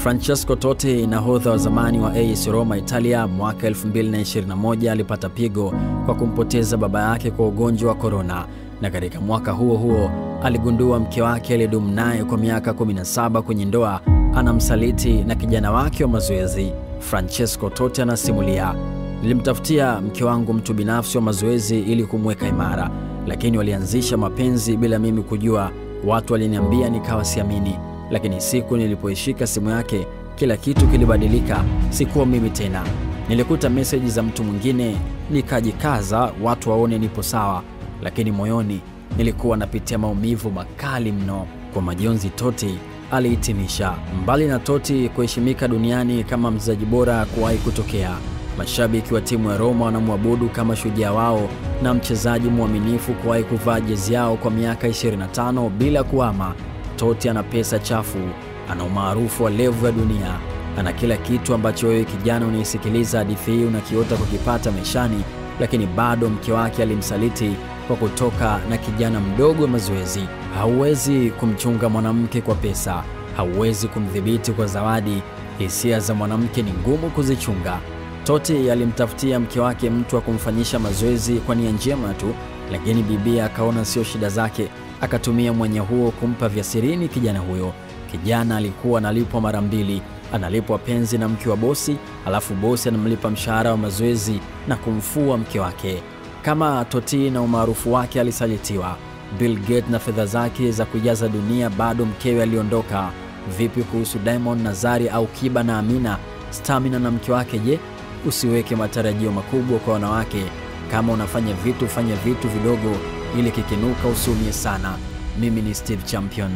Francesco Totti, nahodha wa zamani wa AS Roma Italia, mwaka 2021 alipata pigo kwa kumpoteza baba yake kwa ugonjwa wa corona, na katika mwaka huo huo aligundua mke wake aliyedumu naye kwa miaka 17 kwenye ndoa anamsaliti na kijana wake wa mazoezi. Francesco Totti anasimulia: "Nilimtafutia mke wangu mtu binafsi wa mazoezi ili kumweka imara, lakini walianzisha mapenzi bila mimi kujua. Watu waliniambia nikawa siamini, lakini siku nilipoishika simu yake kila kitu kilibadilika. Sikuwa mimi tena. Nilikuta message za mtu mwingine, nikajikaza watu waone nipo sawa, lakini moyoni nilikuwa napitia maumivu makali mno." Kwa majonzi, Totti alihitimisha. Mbali na Totti kuheshimika duniani kama mchezaji bora kuwahi kutokea, mashabiki wa timu ya Roma wanamwabudu kama shujaa wao na mchezaji mwaminifu kuwahi kuvaa jezi yao kwa miaka 25 bila kuhama. Totti ana pesa chafu, ana umaarufu wa levu ya dunia, ana kila kitu ambacho wewe kijana unaisikiliza hadithi hii unakiota kukipata maishani, lakini bado mke wake alimsaliti kwa kutoka na kijana mdogo wa mazoezi. Hauwezi kumchunga mwanamke kwa pesa, hauwezi kumdhibiti kwa zawadi. Hisia za mwanamke ni ngumu kuzichunga. Totti alimtafutia mke wake mtu wa kumfanyisha mazoezi kwa nia njema tu, lakini bibi akaona sio shida zake, akatumia mwenye huo kumpa vya sirini kijana huyo. Kijana alikuwa analipwa mara mbili, analipwa penzi na mke wa bosi, alafu bosi anamlipa mshahara wa mazoezi na kumfua mke wake. Kama Totti na umaarufu wake alisalitiwa, Bill Gates na fedha zake za kujaza dunia bado mkewe aliondoka. Vipi kuhusu Diamond na Zari au Kiba na Amina, Stamina na mke wake? Je, usiweke matarajio makubwa kwa wanawake. Kama unafanya vitu, fanya vitu vidogo ili kikinuka usiumie sana. Mimi ni Steve Champion.